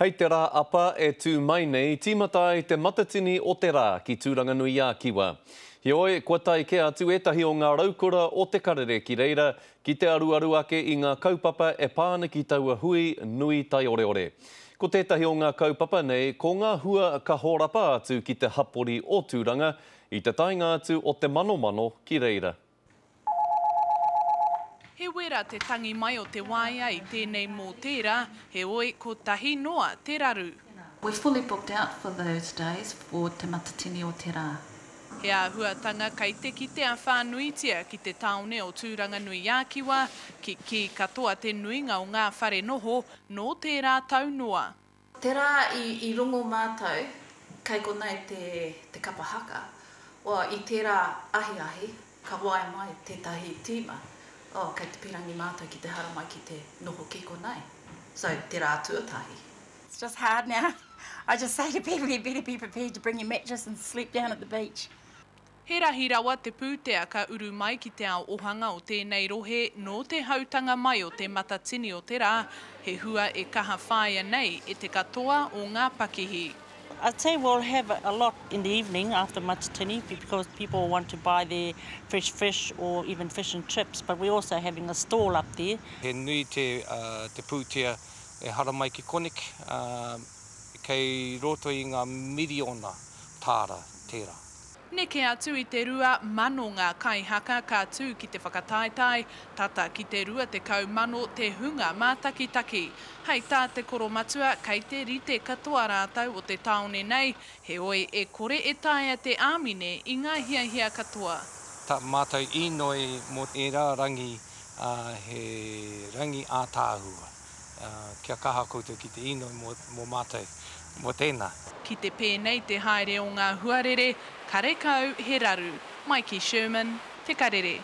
Hei te rā apa e tū mai nei, tīmata ai te Matatini o te Rā ki Tūranganui-a-Kiwa. Heoi, kua tae kē atu ētahi o ngā raukura o Te Karere ki reira, ki te aruaru ake i ngā kaupapa e pā ana ki taua hui nui taioreore. Ko tētahi o ngā kaupapa nei, ko ngā hua ka hōrapa atu ki te hapori o Tūranga i te taenga atu o te manomano ki reira. He wera te tangi mai o te waea i tēnei mōtēra, heoi, kotahi noa te raru. We're fully booked out for those days for Te Matatini o te Rā. He āhuatanga kei te kitea whānuitia ki te tāone o Tūranganui-ā-Kiwa, kikī katoa te nuinga o ngā whare noho nō tērā tau noa. Te rā i i rongo mātou kei konei te te kapa haka, well i tērā ahiahi ka waea mai tētahi tīma, oh kei te pirangi mātou ki te haramai ki te noho ki konei. So te rā tuatahi. It's just hard now. I just say to people you better be prepared to bring your mattress and sleep down at the beach. He rahi rawa te pūtea ka uru mai ki te ao ohanga o tēnei rohe nō te hautanga mai o Te Matatini o te Rā, he hua e kaha whāia nei e te katoa o ngā pakihi. I'd say we'll have a lot in the evening after Matatini because people want to buy their fresh fish or even fish and chips, but we're also having a stall up there. He nui te pūtea e haramai ki koneki, kei roto i ngā miriona tāra tērā. Neke atu i te 2,000 ngā kaihaka ka tū ki te whakataetae, tata ki te 20,000 te hunga mātakitaki. Hei tā te koromatua, kei te rite katoa rātou o te tāone nei, heoi e kore e taea te āmine i ngā hiahia katoa. Tā mātou īnoi mō ērā rangi, he rangi ātaahua. Kia kaha koutou ki te inoi mō mātou, mō tēnā. Ki te pēnei te haere o ngā huarere, karekau he raru. Maiki Sherman, Te Karere.